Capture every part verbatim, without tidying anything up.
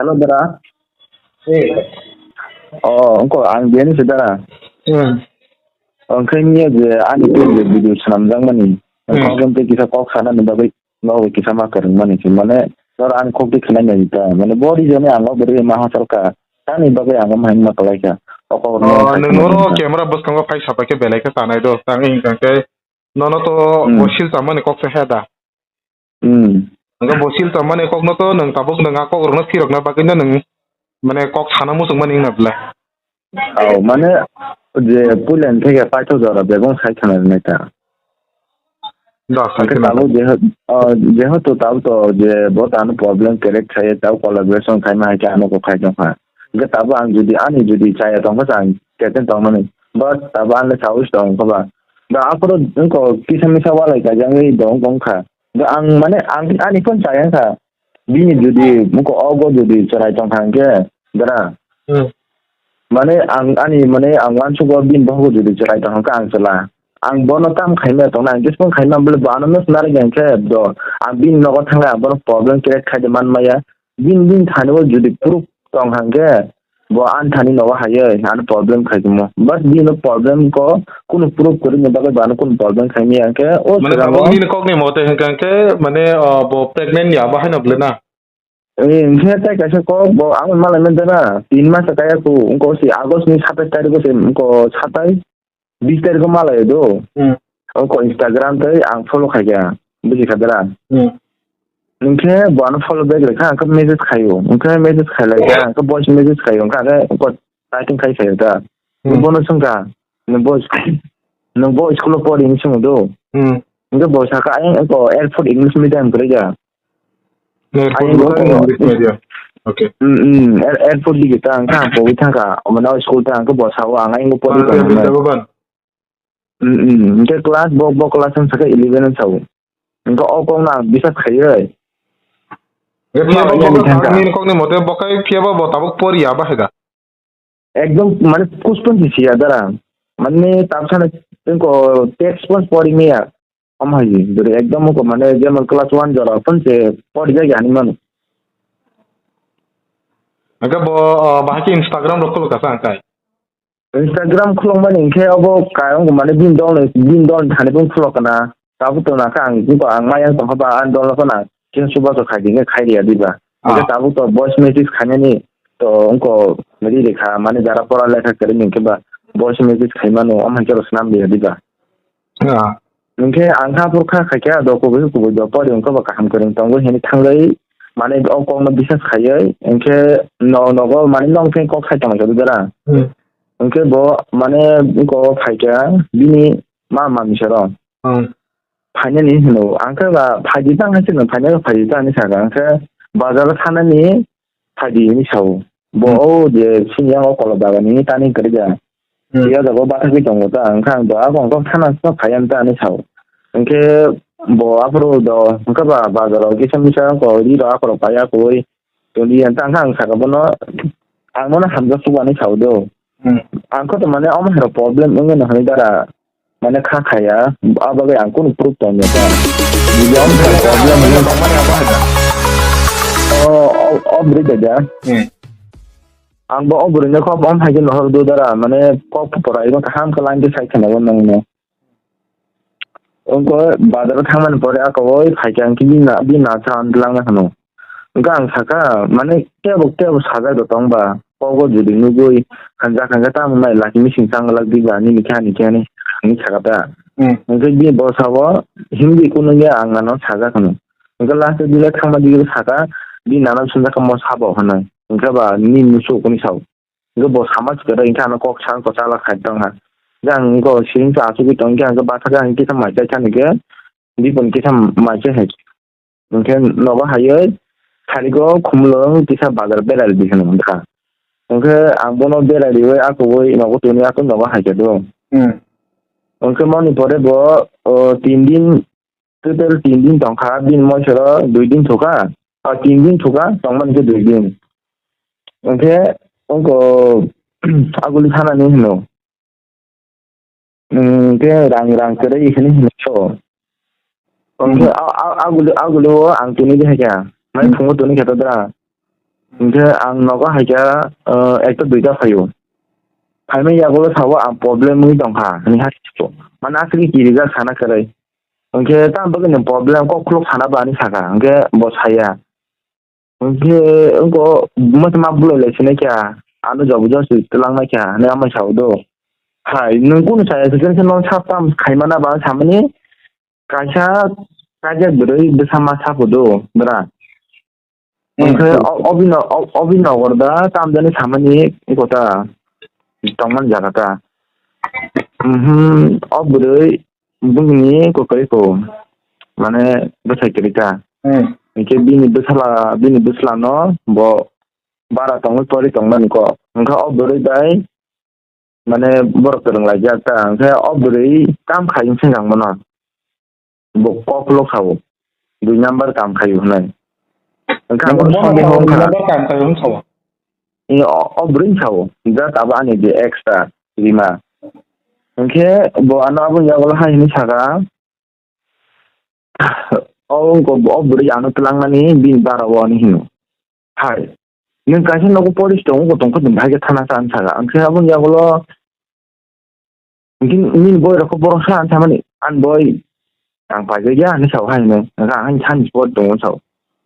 Hello, dara. Eh. Oh, wngkha ang Jeni se, dara. Hmm. Wngkha niya je ani page video swnamjakmani. Hmm. Wngkha tei kisa kok sanani bagwi nogo kisa ma kwrwngmani se. Mane, noro ani kok twi khwnai nai ta. Mane, bo reason-e ang o bwrwi ma hochal kha. Tani bagwi ang o ma himma kwlai kha. O kok no Oh, sai nwng khwnai oro nai ta. Camera bwskango phai sapai khe belai khe tanai do. Tang wng kha khe nono to Hmm. Bo sil chamani kok se he da. Hmm. Hwnkhe bo sil chammani kokno to nwng tabuk nwng a kokrokno phirokna bagwino nwng, mane, kok sana muchungmani wngna bwle. Au, mane, je puilani theke paithak jora bebong sai khna rwnai ta. Da, sai Hwnkhe khna tabuk rw. Jehe-, o, jehetu tabuk to je bo tano problem create khaiye, tabuk collaboration khaima hai khe ano kok khai tongkha. Hwnkhe tabuk ang jodi ani jodi chaya tongkha, ang keten tongmani. But tabuk ang le sawi tongkha ba. Da aphuru wngkha kisa misa walai kajangwi dong tongkha. Da ang mane ang ani phone chaya kha. Bini jodi muko ogo jodi chwrai tong kha hwnkhe, dara. Hmm. Mane ang ani mane ang uansugo bini bohogo jodi chwrai tong kha ang chwla. Ang bono tam khaima tong na ang kispung khaima bole bo ano no swnari khe do. Ang bini nogo thangla ang bono problem create khai de man maya. Bini bini thani o jodi proof tong kha hwnkhe, Bo ani thani nogo hai, ani problem khai tongmo. But bini problem ko kunu proof kwrwini bagwi bo ano kunu problem khai maya hwnkhe o Mane swrango tabuk nini kokni mote hwnkha hwnkhe mane, o, bo pregnant ya, bo haino bwle na? Eh, hwnkhe tei kaisa kok bo ang malai manta na, tin mas kaya ku, wngko si August ni satais tarikh o se wngko satais, bis tarikh o malai do. Hmm. Wngko Instagram tei ang follow khaikha, buji kha dara. Hmm. Hwnkhe bo ano follow back rwkha, hwnkhe message khaio. Hwnkhe message khailai kha, hwnkhe voice message khaio, hwnkhe aro bo typing khai khaio ta. Hmm. Bono swngkha, "Nwng bo, nwng bo school o pori?" hinwi swngo do. Hmm. Hwnkhe bo sakha, "Ayang eko Airport English Medium kwrwi kha." Airport Ayang English eko Medium. Okay. Hmm, hmm, Air-, Airport digi ta, hwnkhe ang pogwi thangkha, omo na school ta, hwnkhe bo sao, "Ang ayang pori tong," hinwi. Ban, ban. Hmm, hmm. Hwnkhe class bo, bo class wng sakha eleven wng sao. Hwnkhe o kokno ang bisas khaiwi. Hwnkhe phiya bo, ma bo, yani bo thangkha. Nini kokni mote bo khai phiya bo, bo tabuk poriya bahai da? Ekdom mane kuspon si siya dara. Mane tabsana tengko text pon pori maya. Omo hai jori ekdom ko mane jemon class one jora pon se pori jai ani mano. Hwnkhe bo, o, bahai khe Instagram rok khuluk kha sa hwnkhe? Instagram khulokmani hwnkhe obo kaiyung mane bini dol ni, bini dol ni thani bo khulok kana. Tabuk to nakha ang, ang maya tongkha ba ani dol no phano kisa chubachu khai di hwnkhe khai riya diba. Ah. Hwnkhe tabuk to voice message khainani to wngko ri rikha mane jara pora lekha kwrwi hwnkhe ba voice message khaimano omo hai khe rw swnam riya diba. Ah. Hwnkhe ang kha phuru kha khaikhe do kubui kubui do pori wngkha ba kaham kwrwng tongo hinwi thangwi mane o kokno bisas khaiwi hwnkhe no-, nogo mane nongthai kok sai tongkha dara. Hmm. Hwnkhe bo mane eko phaikha bini ma mamisaro. Hmm. Phainani hino, ang khe ba phaidi tang hai sino phainai phaidi tang hinwi sakha, ang khe bazaro thanani phaidi hinwi sao. Bo Hmm. o je sini yang o kolok bagani tani kwrwi ja. Hmm. Iya jago bathagwi tongo ta, ang khe ang do a kong kok thana sino phaiya ta hinwi sao. Hwnkhe bo aphuru do hwnkhe ba bazaro kisa misa ko ri rok akhorok paiya koi. Toni ang tang kha ang saka bono, ang bono hamjak sugo hinwi sao do. Hmm. Ang khe to mane omo hai rok problem wngwi no hinwi dara mane kha khaya, a bagwi ang kunu proof tong ya ta. Jodi omo hai problem wngwi o, o, o bwrwi da da. Hmm. Ang bo o bwrwi no kok omo hai khe nohor do dara mane kok pora ibo kaham khe line khe sai khna bo nang no. Wngkha bazaro thangmani pore ako oi phaikha hwnkhe bini na, bini na cha wng langna hwno. Hwnkhe ang sakha, mane tebo, tebo sajak do tong ba, kogo jodi nugwi, hanja, hanja tamo nai laki mising chang glak di ba, nini khe ani khe ani, hinwi sakha ta. Hmm. Hwnkhe bini bo sao, himdi kunu ya ang nano sajak hwno. Hwnkhe last o bini thangma di sakha, bini nana sumjakha mo sabo hwnwi. Hwnkhe ba nini muchuk hwnwi sao. Hwnkhe bo sama se kwrwi hwnkhe ano kok sa wngkha chala khai tongha. Jang wngkha siring cha achugwi tongkhe hwnkhe bathakhe ang kisa mai chai thani khe bipon kisa mai chai hai. Hwnkhe nogo haiwi tharigo khumulwng kisa bazar berai di hwnwi wngkha. Hwnkhe ang bono berai riwi akwui nogo tongwi akwui nogo hai khe do. Hmm. Hwnkhe moni pore bo, o, tin din Total tin din tongkha, bini moisoro dui din thukha, ah, tin din thukha, tongmani khe dui din. Hwnkhe wngkha aguli thanani hino. Hwnkhe rang, rang kwrwi hino hino. Hwnkhe Hmm. a, a, aguli, aguli o ang tini de haikha. Mai Hmm. phungo toni khe to dra. Hwnkhe ang nogo hai kha, ah, ekta duita phaio. Phaimani yagulo sao ang problem wngwi tongkha, hinwi ha sio. Mane aswkhe kirijak sana kwrwi. Hwnkhe tamo bagwi nwng problem kok khuluk sana ba hinwi sakha, hwnkhe bo saya. Hwnkhe wngkha, mwchama bulai lai sinai kha, ano jobo josi twlang nai kha, hinwi amai sao do. Hai, nwng kunu saya se, khe no sap tam khaimana ba samani, kaisa kajak bwrwi bwsa ma sapo do, bwra. Hmm, hwnkhe hmm. O-, obino-, o-, obino gorda tamjani samani kota tongmani jaga ta. Mhm, o bwrwi bini kwrwi ko, mane bwsai kwrwi ta. Hmm. Hwnkhe bini bwsala, bini bwsala no bo bara tongwi pori tongmani ko. Hwnkhe o bwrwi bai mane borok kwrwng laijak ta, hwnkhe o bwrwi kam khai wng sengkang bono, bo kok lok sao, dui number kam khai hwnwi. Hwnkhe ang bono bono sondeho kok wngkha. Number kam khai wng sao. I o, o bwrwi sao, just abo ani je ex ta, Rima. Hwnkhe bo ano abo yagulo hai hwnwi saka, o wngkha o bwrwi ano twlangnani bini bara o ani hino. Hai. Nwng kaisa nogo polis tongo, bo tongkha, nwng bahai khe thana cha, ang sakha. Ang khe aboni yagulo, hwnkhe nini boy rok khe borok sa, ang samani, "Ani boy, ang paijak ya," hinwi sao, hai hwnwi. Hwnkhe ang haini sani spot tongo sao.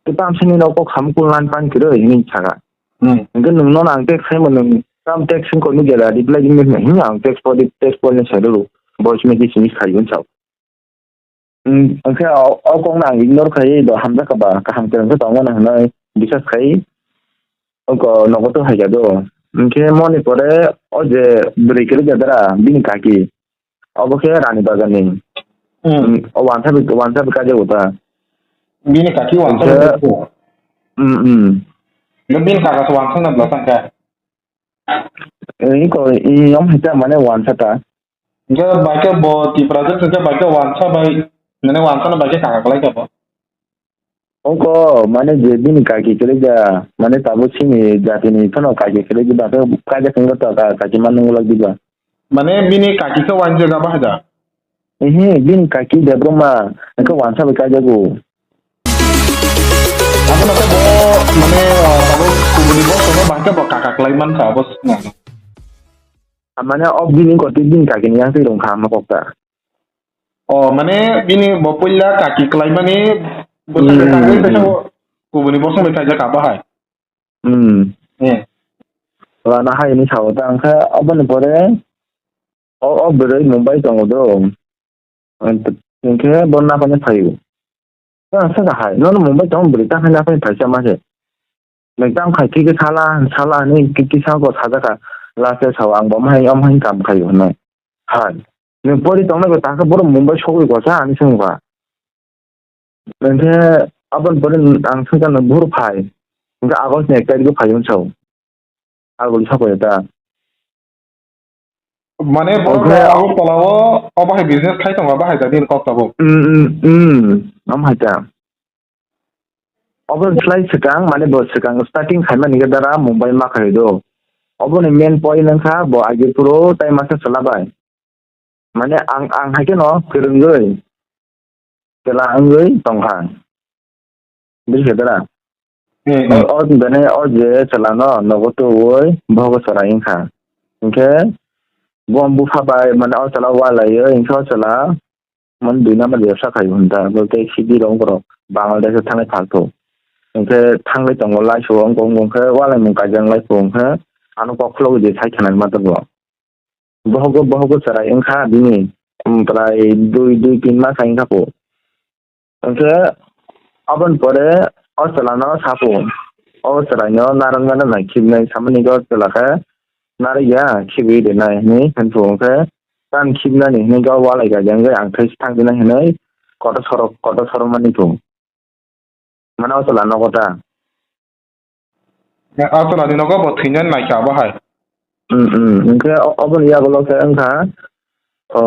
Tei tamo sani nogo kok samung kulna pan kwrwi, hinwi sakha. Hmm. Hwnkhe nwng nono ang text khaima, nwng tamo text wngkha, nukya da, reply di, hinwi ang text pori, text pori sai rw, voice message hinwi sai hwn sao. Mm, hwnkhe o, o kokno ang ignore khai do hamjakha ba, kaham kwrwng khe tongmani hwnwi bisas khai, oko nogo tong hai kha do. Hwnkhe moni pore o je bwrwi kwrwi jadara bini kaki, obo khe Rani Bazar ni. Hmm. Mm, o wansa bi, wansa bi kaijak bo ta. Bini kaki wansa bi kaijak bo? Mm, mm. Bini kaka se wansa na bwla tang kha? Iko, i om hai ta mane wansa ta. Hwnkhe bai khe bo Tipra jak hwnkhe bai khe wansa bai, mane wansa no bai khe kaka kwlai kha bo. Oko, mane je bini kaki kwlai ja, mane tabuk chini jatini phano kaki kwlai di ba khe kaijak wngkha to ka-, kaki ma nung lak di ba. Mane bini kaki khe wanjak aba haja? Ehe, bini kaki Debbarma, hwnkhe wansa bai kaijago. Abono khe bo, mane, ah, tabuk kubuni boss no bahai khe bo kaka kwlai mankha, abo swngna. Ah, mane, o bini koti bini kaki ni yang twi rung kha, ma kok ta. O, mane, bini bo puila kaki kwlai mani, bo hmm, sakhe hmm, tangwi hmm. Kaisa bo kubuni boss no bai kaijak kha bahai. Hmm. Hmm. Lana hai ni sao ta, ang khe aboni pore o, o bwrwi Mumbai tongo do. Hwnkhe bo naphani phaio. Ta saka hai, nono Mumbai tong bwrwi ta hai naphani phaisa ma se. Nwng tamo khai khe khe sala, sala hinwi kisa ko sajak kha. Last e sao ang bo mahai, omo hai kam khaio hwnwi. Hai. Nwng pori tongnai bo ta khe borok Mumbai sogwi kosa ani swngkha. Hwnkhe aboni pore ang swngkha nwng buphuru phai. Hwnkhe August ni ek tarikh o phai hwn sao. Aguli sapai ta. Mane borok Oke. Rok Agartala o, o bahai business khai tongo, bahai jani kok tabuk. Mm, mm, mm. Am hai ta. Obo slai swkang, mane bo swkang starting khaimani khe dara Mumbai ma khai do. Obo ni main point wngkha bo age phuru tai masa chwla bai. Mane ang, ang hai kheno kwrwngwi chwla wngwi tongkha. Bujikhadara? Hmm, hmm. O, o, bene o je chwlano nogo tubui bohogo chwrai wngkha. Hinkhe bo bupha bai mane o chwla walaiwi hinkhe o chwla mane dui number bebsa khai hwnta. Bo tei C D rok wngkha rok Bangladesh o thangnai phalto. Hinkhe thangwi tongo laisio wngkha wngkha hinkhe walaimung kaijaknai pho hinkhe ano kok khulogwi je sai khanani ma tongo. Bohogo, bohogo chwrai wngkha bini, um, prai dui, dui tin mas hai wngkha po. Hinkhe aboni pore o chwlano sapo, o chwraino narwknani nai khibinai samani o chwla khe narwkya, khibiwi rinai hinwi hinphu hinkhe tamo khibinani hinwi o walai kaijaknai ang thai thangsinai hinwi kotor sorok, kotor sorok mani phu. Mane o chwla nogo ta? O chwla ni nogo bo thwinani naikha abo hai. Mm, mm. Hinkhe o-, oboni yagulo khe wngkha, o,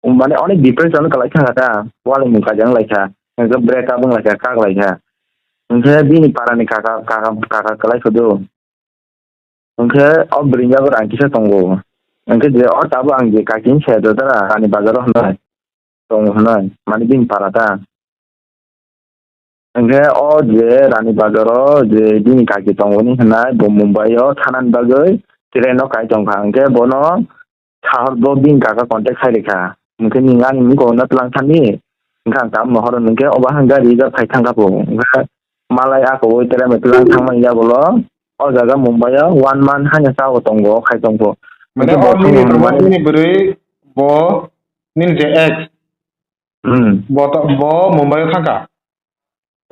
mane onek depression kwlai thangkha ta, walai mung kajang lai kha, hinkhe break up wng lai kha, kak lai kha. Hinkhe bini para ni kaka, kaka, kaka kwlai khudu. Hinkhe o bwrwini yago rang kisa tongo. Hinkhe je o tabuk ang je kaki ni saya dodara ani bazaro hinwi tongo hinwi. Mane bini para ta. Hwnkhe o je Rani Bazar o je bini kaki tongoni hwnai, bo Mumbai o thanani bagwi train o kai tongkha. Hwnkhe bono sahor bo bini kaka contact khai rikha. Hwnkhe ning ani mung kok na tlang thani. Hwnkhe ang tabuk no horo hwnkhe obo hang gari reserve khai thangkha bo. Hwnkhe malai ako oi tere me tlang thangmani yagulo o jaga Mumbai o one month haino cha o tongo khai tongkho. Mane hwnkhe o bo nini thangmani tamo mani bini bwrwi bo nini je ex Hmm. Bo to, bo Mumbai o thangkha?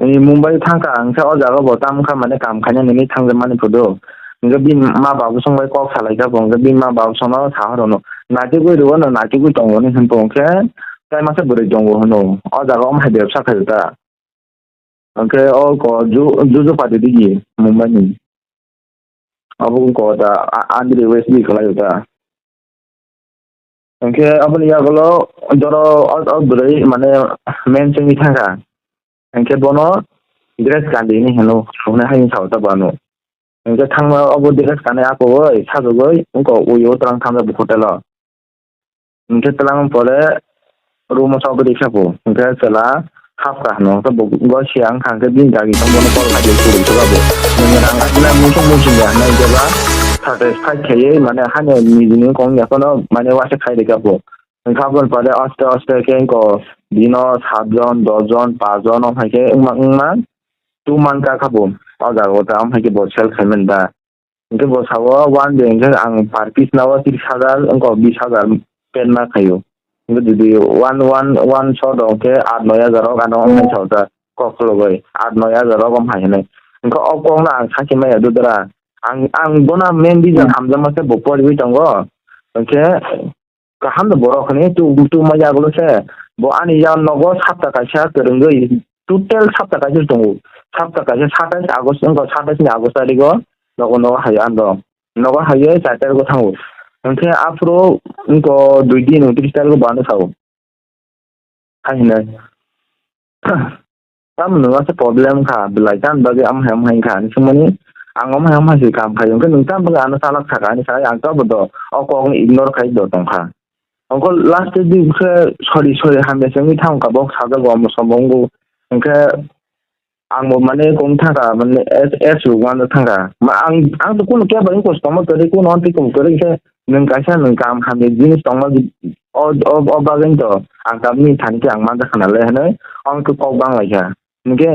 Ni Mumbai thangkha, ang khe o jaga bo tam kha mane kam khaina nini thangjakmani phudo. Hwnkhe bini ma babu song bai kok salai kha bo, hwnkhe bini ma babu song no sa horo no. Naitugwi rw no, naitugwi tongo ni hwn bo hwnkhe tai masa bwrwi tongo hwno. O jaga om hai bebsa khaio ta. Hwnkhe o ko ju, juju padi digi Mumbai ni. Abo wngkha o ta, a-, Andri West ni kwlai o ta. Hwnkhe aboni yagulo doro o, o bwrwi mane men chwngwi thangkha. Hwnkhe bono dress kandi hinwi hino, hwnwi hai wngkha o ta bo ano. Hwnkhe thangma obo dress kanwi akowi sajagwi wngkha o uio twlang thamjak bo hotel o. Hwnkhe twlang pore room o chobwi rikha bo. Hwnkhe chwla hapkha hwno. Hwnkhe bo gosiya wngkha hwnkhe bini dagi tong bono call khai di, phuru wngkha bo. Nwng rang asina muchung muchung ya hwnwi hwnkhe ba satisfied khaiwi mane haino nijini kong ya phano mane uaisa khai rikha bo. Hwnkhe aboni pore aste aste khe wngkha bino saat jon, dos jon, panch jon wng hai khe wngma wngma two month ka kha bo. O jaga o ta wng hai khe bo sell khai mani da. Hwnkhe bo sao, one day hwnkhe ang per piece no tris hajar wngkha, bis hajar pay ma khaio. Hwnkhe jodi one, one, one shot rok hwnkhe aat noi hajar rok ano wng nai sao ta kok chologwi, aat noi hajar rok wng hai hinwi. Hwnkhe o kok no ang sakhe maya dudra. Ang, ang bono main reason Hmm. hamjakma khe bo poriwi tongo. Hwnkhe Kaham da borok hinwi tu, tu ma yagulo se. Bo ani yang nogo sapta kaisa kwrwngwi, total sapta kaisa tongo. Sapta kaisa satais August, wngkha satais ni August tarigo nogo, nogo hai ang dong. Nogo hai char tarigo thango. Hwnkhe aphuru wngkha dui din untris tarigo bo ano sao. Hai hinai. Tamo nung asa problem kha, belai tam bagwi am hai am hai kha, hinwi swngmani, ang am hai am hai se kam khai, hwnkhe nung tam bagwi ano chalak sakha, hinwi sai ang tabuk do, o kok no ignore khai do tongkha. Hwnkhe last di khe sorry, sorry, hamya se wngwi thangkha, bo sajak bo omo somo wngo, hwnkhe ang bo mane kung thangkha, mane S, S rwgwano thangkha. Ma ang, ang to kunu kebo wngkha, somo kwrwi kunu hwn twi kunu kwrwi khe, nwng kaisa nwng kam hamya jinis tongma, o, o, o bagwi to ang tamni thani khe ang manjakha nalai hinwi, ang khe kok bang lai kha. Hwnkhe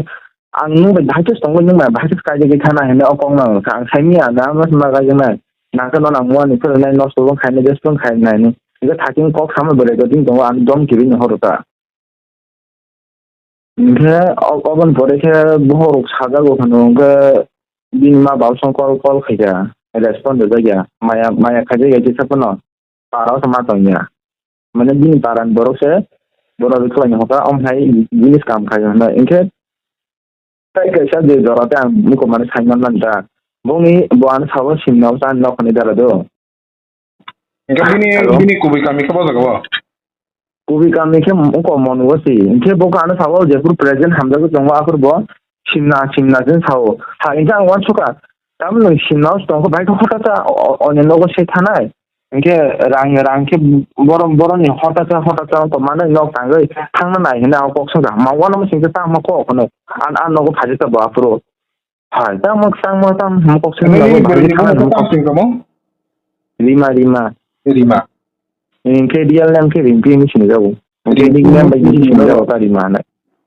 ang nwng bai bahai khe tongwi nwng bai bahai khe kaijagwi thana hinwi o kok no ang kha. Ang saimanya na ma ma kaijaknai. Nang khe no nang muani phwrwngnai, nosto bo khainai, just phwrwng khainai ni. Hwnkhe thakhe kok sama belai khe tini tongo, ang dom kibi no horo ta. Hwnkhe o-, oboni pore khe bohrok sajago hwno, hwnkhe bini ma baba song call, call khaikha, respond rwjakya. Maya, maya khaijakya kisa phano. Para o ma tongya. Mane bini para ni borok se, borok rwkhlai ni hoka, om hai jinis kam khai hwnwi. Hwnkhe tai kaisa je jora tei ang muko mane sai man man da. Bongni bo ano sabo simna o ta nok ni dara do. Hwnkhe bini, Hello? Bini kubui kami khe bo jaga o? Kubui kami khe muko mon wo si. Hwnkhe bo ano sabo je phuru present hamjagwi tongo aphuru bo simna, simna se sao. Ha, hwnkhe ang uansukha. Tamo nwng simna o tongkha, bai khe hota cha o, o, oni nogo se thanai. Hwnkhe rang, rang khe borom, boroni hota cha, hota cha wngkha, mano nok tangwi thangna nai hwnwi ang kok songkha. Ma uanamo singkhe tamo kok hwnwi. An, an nogo phaijak ta bo aphuru. Hai, tamo, tamo, tamo kok songkha. Nini bo bwrwi ni thangna bumo kok tam singkha mo? Rima, Rima. Rima. Hwnkhe real name khe Rimpi hwnwi sinijago. Hwnkhe Rimpi. Nickname bai Rimpi. Sinijago ta Rima hwnwi.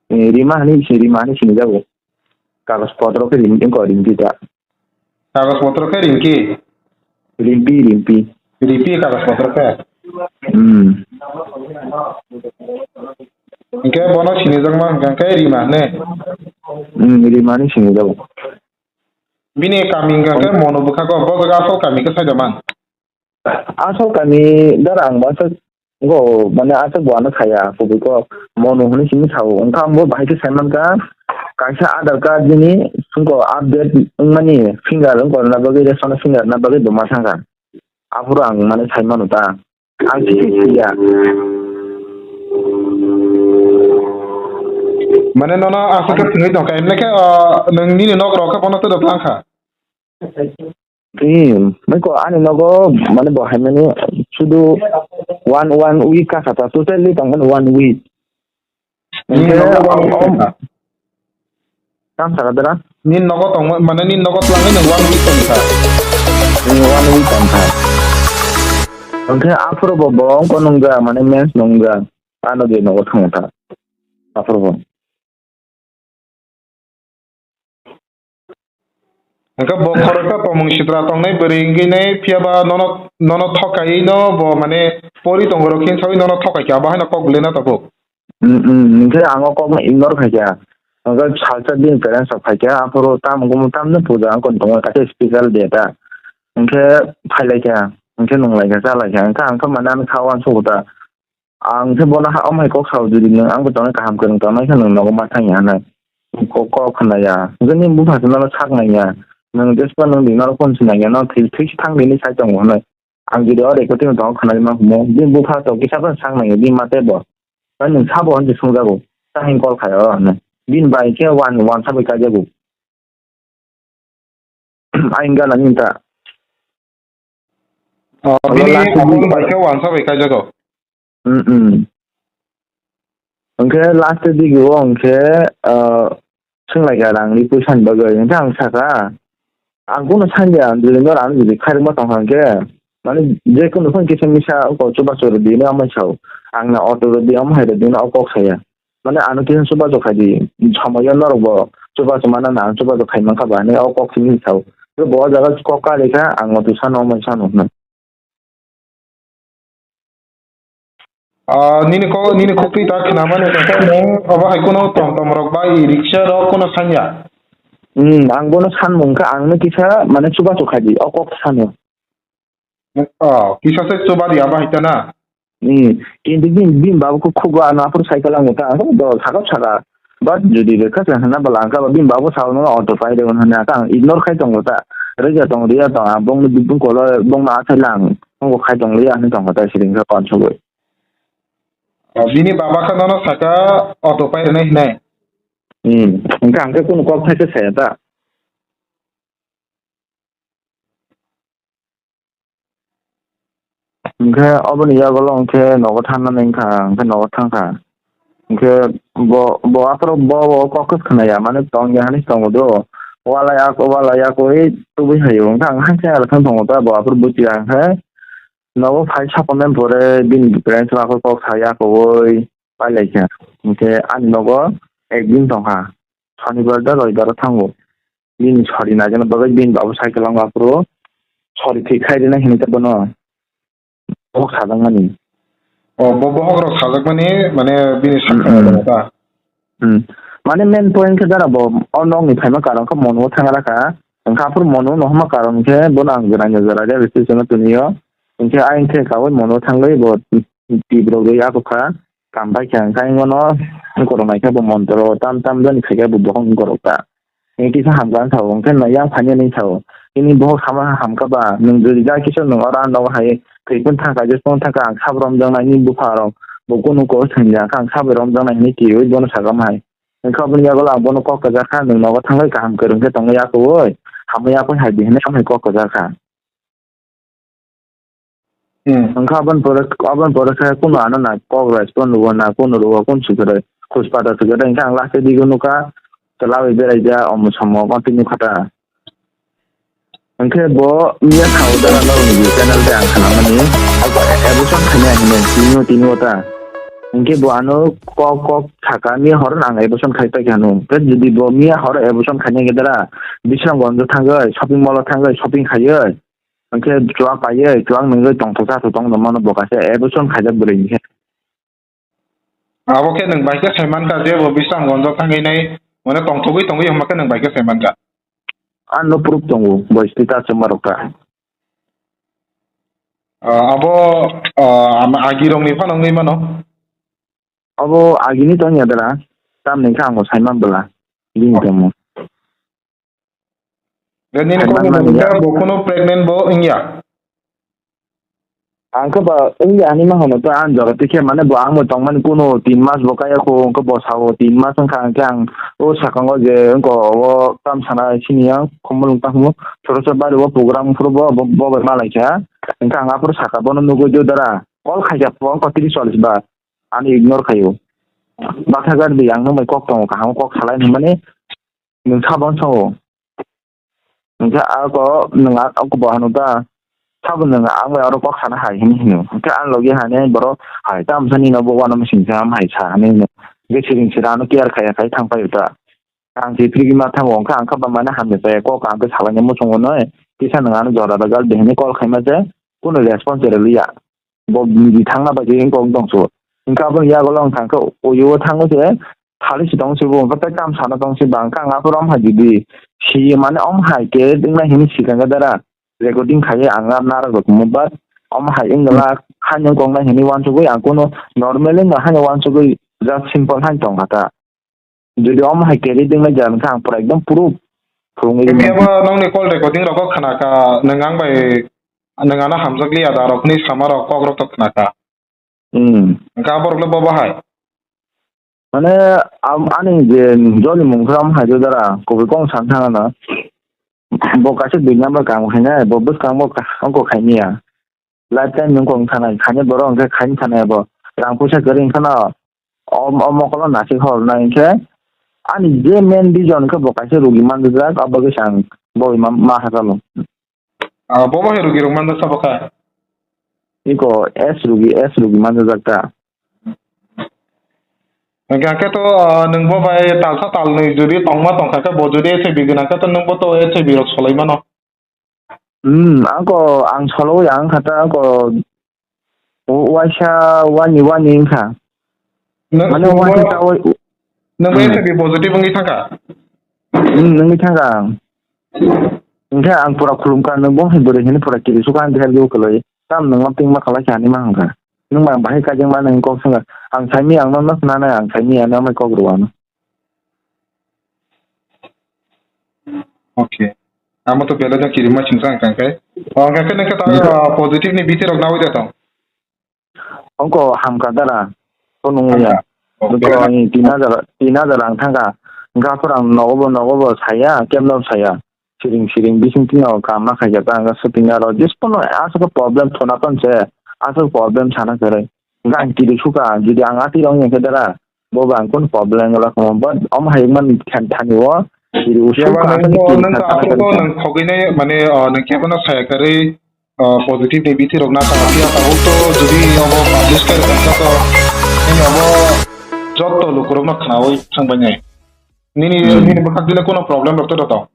Eh, Rima hwnwi si-, Rima hwnwi sinijago. Kagoj potro khe Rim-, wngkha Rimpi ta. Kagoj potro khe Rimki? Rimpi, Rimpi. Rimpi kagoj potro khe? Hmm. Hwnkhe bono sinijakma hwnkha khe Rima hwnwi? Hmm, Rima hwnwi sinijago. Bini kami hwnkha khe Monu bwkha khe, bo jaga asol kami khe sai da man? Asol kami dara ang bo aswk go, mane aswk bo ano saya, kubui kok Monu hwnwi simi sao. Wngkha ang bo bahai khe sai mankha, kaisa Aadhaar card bini songko update wngmani finger wngkha na bagwi, ration finger na bagwi bo ma thangkha. Aphuru ang mane sai mano ta. Ang simi saya. Mane nono aswk khe swngwi tongkha, emne khe, o, nwng nini nok rok khe bono twi rw tlang kha? Hmm, mai ko ani nogo mane bo hai mani sudu one, one week ka khata, totally tong mani one week. Nini nogo one week ka kha? Tam saka dara? Nini nogo tongma, mane nini nogo twlangwi nwng one week tongkha. Nwng one week tongkha. Hwnkhe aphuru bo, bo wngkha nungjak, mane mens nungjak. Ano je nogo thangkha. Aphuru bo. Hwnkhe bo khoroksa tongmung sitra tongnai bwrwi wngwi nai, phiyaba nono, nono thokaiwi no bo mane pori tongorok khe sawi nono thokai kha, abo haino kok belai no tabuk. Hmm, hmm, hwnkhe ang o kokno ignore khaikha. Hwnkhe salsa bini parents rok phaikha, aphuru tamo kumu tamno puja wngkha tongo, kaisa special day ta. Hwnkhe phailaikha, hwnkhe nunglaikha, chalaikha, hwnkhe ang khe mane ano kha uansukgo ta. Ang khe bono ha, omo hai kok sao, jodi nwng ang bo tongnai kaham kwrwng tongnai khe nwng nogo ma thangya hinwi. Kok, kok khnaya. Hwnkhe nini bupha se nono sak nangya. Nwng jespa nwng di norok phone se nangya, no thwi, thwi se thang di hinwi sai tongo hinwi. Ang jodi o recording tongo khwnai ma humo. Bini bupha to kisa phano sak nangya, bini mate bo. Bai nwng sabo hinwi swngjago. Tahing call khai o hinwi. Bini bai khe wan, wansa bai kaijago. Ayang gana ni ta. Oh, abo bini last abo week bai khe wansa bai kaijago. Mm, mm. Hwnkhe last week o hwnkhe, ah, swnglaikha rangni puisa ni bagwi. Hwnkhe ang sakha, ang bono sanya, jodi no rang jodi khairokma tongkha hwnkhe, mane je kono phano kisa misa kok chubachu rwdi hinwi amai sao. Ang na auto rwdi, omo hai rwdi hinwi o kok saya. Mane ano kisa chubachu khaidi, somoyo norok bo chubachu mana na ang chubachu khai mankha ba hinwi o kok simi sao. Bo o jaga kok kari kha, ang auto sano, omo sano hinwi. Ah, nini kok, nini kok twi ta khna mani, hwnkhe nwng obo hai kuno tom tom rok bai riksha rok kuno sanya. Hmm, ang bono san mung kha, ang no kisa mane chubachu khaidi, o kok sano. Oh, kisa se chuba di abo hai ta na. Hmm, kintu bini, bini babu khe khugo ano aphuru cycle ang ta, ang do sakap saka. But jodi rwkha se hwnna bwla ang khe bini babu sao no auto pai rw hwnwi ang ignore khai tongo ta. Rwja tong, rwya tong, ang bongni bibung kolo, bongno achaila ang tongo khai tong liya hinwi tongo ta siring khe konsogwi. O, bini baba khe nono saka auto pai rwnai hinai. Hmm, hwnkhe ang khe kunu kok thai khe saya ta. Hwnkhe oboni yagulo hwnkhe nogo thangnani wngkha, hwnkhe nogo thangkha. Hwnkhe bo, bo aphuru bo, bo kok khe khwnaya, mane tongya hinwi tongo do. Walai ako, walai ako, ei tubui hayo. Hwnkhe ang hankhe aro thang tongo ta, bo aphuru buchiya hwnkhe nogo phai sakomem pore bini parents rok kok saya kowoi pailaikha. Hwnkhe ani nogo ekdin tongkha, Sonibar da Roibar o thango. Bini sori naikhe bagwi bini babu cycle wng aphuru sori thwi khai rina hinwi ta bono bohok sajakmani. O, bo bohok rok sajakmani, mane bini sakha Hmm, hmm. Tongo ta? Hmm. Mane main point khe dara bo o nokni phaima karon khe mono thangra kha. Hwnkhe aphuru mono no hwnma karon khe bono ang jora jora railway station o twnio. Hwnkhe ayang khe kaui mono thangwi bo twi rok rwi ako kha. Kam bai khe hwnkhe ayang bono korok naikhe bo montro tam tam jani khaikhe bo bohok korok ta. Nini kisa hamkha wng sao, hwnkhe no yang phani nini sao. Nini bohok sama hamkha ba, nwng jodi ja kisa nwng oro ang nogo hai, thwi phano thangkha, jesphano thangkha, ang sabo romjaknai nini bupha rok, bo kunu kok thwngjak kha, ang sabo romjaknai hinwi twiwi bono sakha hai. Hwnkhe aboni yagulo ang bono kok kwchar kha, nwng nogo thangwi kaham kwrwng khe tongwi ya kwrwi, hamwi ya kwrwi hai di hinwi samhai kok kwchar kha. Hmm. Hwnkhe aboni pore, aboni pore khe kunu ano na kok respond rwo na, kunu rwo, kunu swkhe rw, khuj pata swkhe rw, hwnkhe ang last digw nukha, chwla bai beraijak, omo somo continue kha ta. Hwnkhe bo miya sao da no ni channel de ang khnamani, abo abortion khaina hinwi tini o, tini o ta. Hwnkhe bo ano kok, kok saka miya horo ang abortion khai paikha hwnwi. Hwnkhe jodi bo miya horo abortion khaina hwnkhe dara, Bisramganj o thangwi, shopping mall o thangwi, shopping khaiwi, hwnkhe chuwak paiwi, chuwak nungwi tongthok chathok tongno mano bo kaisa abortion khaijak bwrwi hwnkhe. Abo khe nwng bai khe sai mankha je bo Bisramganj o thangwi nai, mane tongthogwi tongwi hwnba khe nwng bai khe sai mankha. Ano proof tongo, bo status se marok ta. Ah, abo, ah, ama agi rok ni phano wngwi mano. Abo agini tongya dara, tamni khe ang bo sai man bwla, bini tongmung. Nini kok bo khe bo kuno pregnant bo wngya? Ang khe ba wngya hinwi ma hwnwi to ang jora tikhe mane bo ang bo tongmani kuno tin mas bo kaya kho, hwnkhe bo sao tin mas wngkha hwnkhe ang o sakango je wngko o tam sana sini yang khumulwng tangmo choro choro bari o program phuru bo bo bai malaikha hwnkhe ang aphuru saka bono nugwi do dara call khaikha phone ko tris chollish bar ani ignore khaio. Bathagar di ang nungbai kok tongo kaham kok salai hwnmani Nwng sabo wng sango. Hwnkhe ako nwng a-, ako bo hano ta, sabo nwng ang bai oro kok sana hai hini hino. Hwnkhe ang logi hani borok hai, tamo sani no bo uanama singsa ham hai sa hani hino. Hwnkhe siring sira ano care khaiya khai thang paio ta. Ang si phirigi ma thango, hwnkhe ang kha ba mane hamya chaya kok ang khe salaina muchungo noi. Kisa nwng ano jora rwjak de hini call khaima se, kunu response rwliya. Bo bidi thangna bai khe kok dongsu. Hwnkhe aboni yagulo wng thangkhe uyo thango se, thali si tong se bo, hwnkhe tei kam sana tong se ba, hwnkhe ang aphuru om hai didi. Si mane om hai khe wngna hini sikang khe dara. Recording khaiwi ang aro narwk rw tongmo, but om hai wng glak, haino wng kok nai hini uansugwi ang kunu normal wngma haino uansugwi just simple haino tong kha ta. Jodi omo hai carry dwng lai jani kha ang pura ekdom proof phurungwi Phiya rwmani. Bo nokni call recording rokgo khna kha, nwng ang bai, nwng ano hamjak liya da rokni sama rok kok rok to khna kha. Hmm. Hwnkhe aborok le bo bahai? Mane, am-, ani je joli mung khe omo hai do dara, kubui kok san thang ano. Bo kaisa dui number kaam khainai, bo bwskango ka-, ongko khaimya. Lifetime nwng kok thanai, khainai borok hwnkhe khaina thanai abo. Rang puisa kwrwi wngkhano, o, o mokolo nasik hornai hwnkhe, ani je main reason khe bo kaisa rugi manjak, abo khe ang bo ma, ma hakalo. Ah, bo bo hai rugi rok manjak sabo kha? Iko S rugi, S rugi manjak ta. Hwnkhe khe to, ah, nwng bo bai talsa talnwi jodi tongma tongkha khe bo jodi H I V gwnang khe to nwng bo to H I V rok solai mano. Hmm, ako ang solo ya ang kata ako waisa wani wani wngkha. Nwng Mane nwng waisa bo, tawi nwng bo Hmm. H I V positive wngwi thangkha? Hmm, wngwi thangkha ang. Hwnkhe ang pura khulumkha, nwng bo hai bwrwi hini pura kiri sukha ang khe kwlwi. Tam nwng ma tingma khalai kha ani ma hwnkha. Nwng ma bahai kajang ma nwng kok swngkha. Ang saimi ang no no khna nai, ang saimi ang no mai kok rw ano. Okay. Amo to belai no kirima singsa ang kangkhe. O, hwnkhe nokhe ta, Hmm. ah, positive ni bithi rok nawi da tong? Ongko hamkha dara. Kono ya. Hamkha. Oh, Ongko belai no. Ani tin hajar, tin hajar ang thangkha. Hwnkhe aphuru ang nogo bo, nogo bo saya, kemno saya. Siring siring bising tino kam ma khaijak ang shooting aro. Just kono aswk problem thona ton se. Aswk problem sana kwrwi. Hwnkhe ang kiri sukha, jodi ang atwi rok wngya khe dara, bo ba ang kunu problem wngla kho, but omo hai man khan thani o, kiri usuk Yaba ka nwng aswk to, kiri nwng kha to sana aswk to kwrwi kha. Nwng khogwi nai, mane, o, nwng kebo no saya kwrwi, o, positive ni bithi rok na ta, phiya tabuk to jodi obo publish khe rwkha to, nini obo jotto lukurok no khnaui thangbai nai. Nini, Hmm. Nini bwkhak dile kono problem rok to da tong.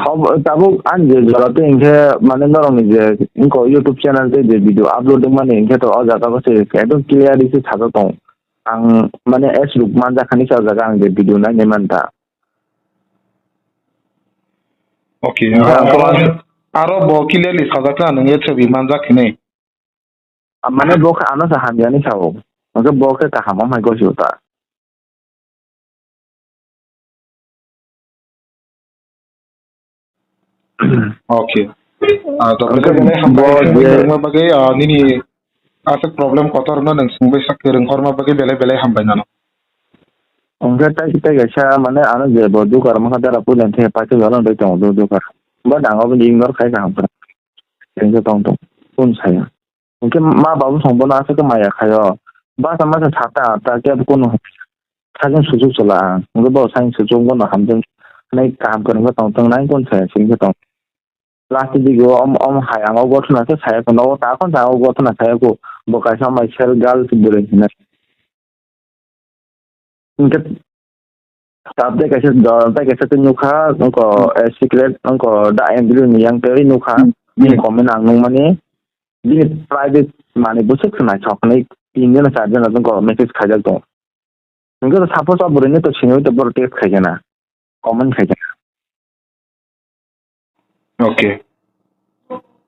Ob-, tabuk ani je jora tei hinkhe mane norokni je wngkha YouTube channel tei je video upload wngmani hinkhe to o jaga o se ekdom clear se sajak tongo. Ang mane S ruk manjak hani se o jaga ang je video nainai manta. Okay, Hinkhe ah, ang aro, aro bo clearly sajak na nwng S rok manjak hinwi. Ah, mane bo khe ano se hamyani sao. Hwnkhe bo khe kaham wng hai gosio ta. Okay. Ah, to Hwnkhe belai belai bo hambai je rwngma bagwi, ah, nini aswk problem kotor no nwng swngbai sak rwng horma bagwi belai belai hambai nano. Hwnkhe tai tai kaisa mane ano je bo dukar mokha dara puila the paisa jora bai tongo do dukar. But ang obo ignore khai kaham khe. Tengkhe tong tong. Kun saya. Hwnkhe ma babu song bono aswk khe maya khaio. Basa masa sata ta kebo kunu sakhe suchuk chwla ang. Hwnkhe bo sakhe suchuk bono hamjak nai kaham kwrwngkhe tong tong nai kun saya singkhe tong. Last dige o om, om hai ang o gothona khe saya khe nogo ta khon sa o gothona saya khe bo kaisa mai sel girls bwrwi hinai. Hwnkhe tabuk tei kaisa, tei kaisa tei nukha, wngkha, eh, secret, wngkha, da Andrew ni yang tei nukha, Hmm. Bini comment ang nukmani, bini private manwi bwswk se naithok hinwi tin jona char jona wngkha message khaijak tongo. Hwnkhe to suppose o bwrwini to siniwi to borok text khaikhe na, comment khaikhe na. Okay.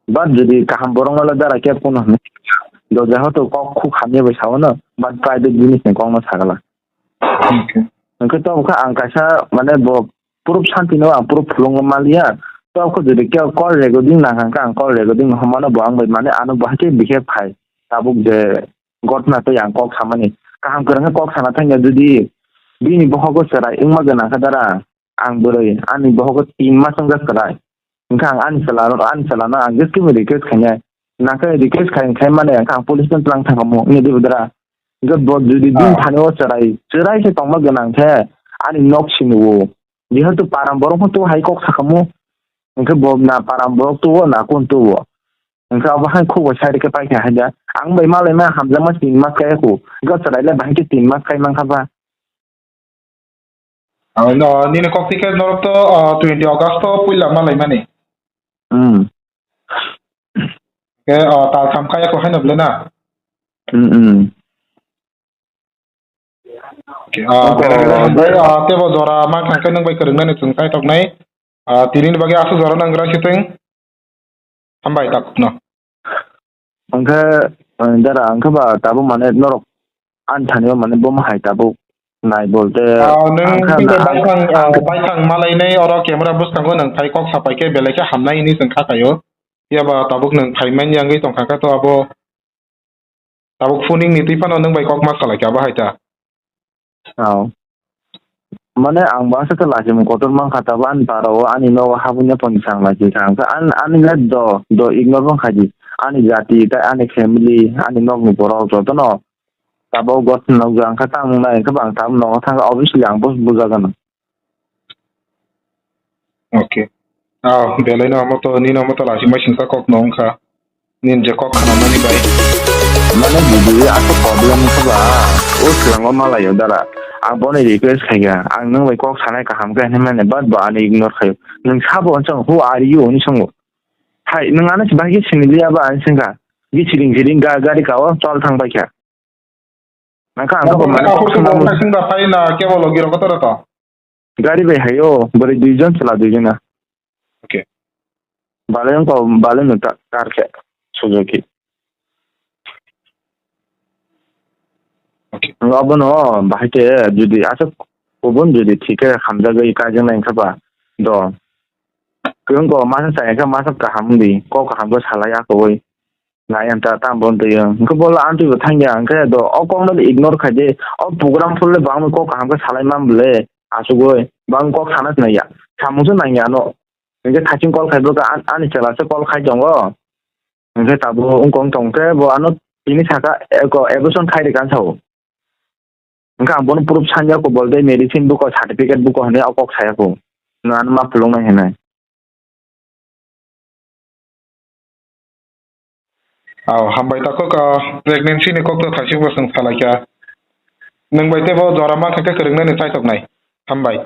But jodi kaham borok no le dara khe phone hwnwi. Doja hoto kok khuk hamya bai sao no, but private jinis ni kok no sagala. Okay. Hwnkhe to kha ang kaisa mane bo proof santi no ang proof phulung maliya. To kho jodi khe call recording nang kha ang call recording no hwnmano bo ang bai mane ano bo hakhe behave khai. Tabuk je gotna tei ang kok samani. Kaham kwrwngkhe kok sana thangya jodi bini bohogo chwrai wngma gwnang kha dara. Ang bwrwi, ani bohogo tin mas wngjak kwlai. Hwnkhe ang ani chwla, ani chwlano ang just khe request khainai. Nangkhe request khai, khai mani ang police no twlang thangkhamu, wngya di budra. Hwnkhe bo jodi bini Ah. thani o chwrai, chwrai se tongma gwnang khe, ani nok sini o. Jehetu param borok pho tu hai kok sakamo. Hwnkhe bo na param borok tu o na kun tu o. Hwnkhe abo hai khuk bai side khe paikha hai da. Ang bai malai ma hamjakma tin mas kaya khu. Hwnkhe chwrai le bahai khe tin mas kai mankha ba. Oh, no, nini kok tikhe norok to, ah, twenty August to puila malaimani. Hmm. Ke, ah, tal tham kaya ko haino ble na? Hmm, hmm. Okay, ah, Oke, bera bera hambai, ah, tebo jora ma thangkhe nwng bai kwrwngnani chwng kaitok nai. Ah, tini ni bagwi aswk jora nang gra siteng. Hambai takno. Hwnkhe, eh, dara, hwnkhe ba tabuk mane norok ani thani o mane bomo hai tabuk nai bolte Ah, nwng ang kha tei na, ang, baithang, ah, ang baithang malainai oro camera bwskango nwng phai kok sapai khe belai khe hamnai hinwi chwng kha kaio. Phiya ba tabuk nwng phai manya wngwi tongkha khe to abo tabuk phuning ni twi phano nwng bai kok ma salai kha abo hai ta. Oh. Mane ang bangsa khe lachimung kotor mankha, tabuk ani para o, ani nogo habwino pon chang lachikha. Hwnkhe an-, ani le do, do ignore wng kha di. Ani jati, tei ani family, ani nokni borok jotono tabuk gotno nukjak, hwnkhe tamung nai, hwnkhe bo ang tabuk nogo thangkhe, obviously ang bo bujagano. Okay. Ah, belai no amo to, nini amo to lachimai singsa kok no wngkha. Nini je kok khanamani bai. Mane bidi ato problem wngkha ba, o swrango malayo dara. Ang bono request khaikha, ang nwng bai kok sanai kaham khe hinwi mane, but bo ano ignore khaio. Nwng sabo hwnchang, "Who are you?" hinwi swngo. Hai, nwng ano se bahai khe siniliya ba, hinwi swngkha. Gichiring chiring ga-, gari kao chol thang baikha. Nangkha ang khe bo mane kok sanamo. Sing da phai na kebo logi rok kotor to? Gari bai haio, bwrwi duijon, chwla duijon na. Okay. Baleno ta-, Baleno ta-, tar khe, Suzuki. Okay. Abono bahai khe jodi aswk kubun jodi thik khe hamjagwi kaijaknai wngkha ba do. Kwrwngko masa chaya khe masa kaham wngdi, kok kaham khe salai akwui. Nai ang ta, ta bo twi ang. Hwnkhe bo le ang twi bo thang ya, hwnkhe do o kok no ignore khai di. O program phuru le bang kok kaham khe salai man bole, asugwi. Bang kok sana se nai ya. Samung se nang ya no. Hwnkhe thaching call khai bo kha, an-, ani chwla se call khai tongo. Hwnkhe tabuk wng kong tong khe bo ano tini saka eko abortion khai rwkha ang sao. Hwnkhe ang bono proof sanya ko, bo tei medicine buko, certificate buko hinwi o kok saya ko. Nwng ano ma phuluknai hinwi. Aw, hambai takhuk, ah, pregnancy ni kok to thaisikbo chwng salaikha. Nwng bai teibo jora mankha khe kwrwngnani chaithoknai. Hambai.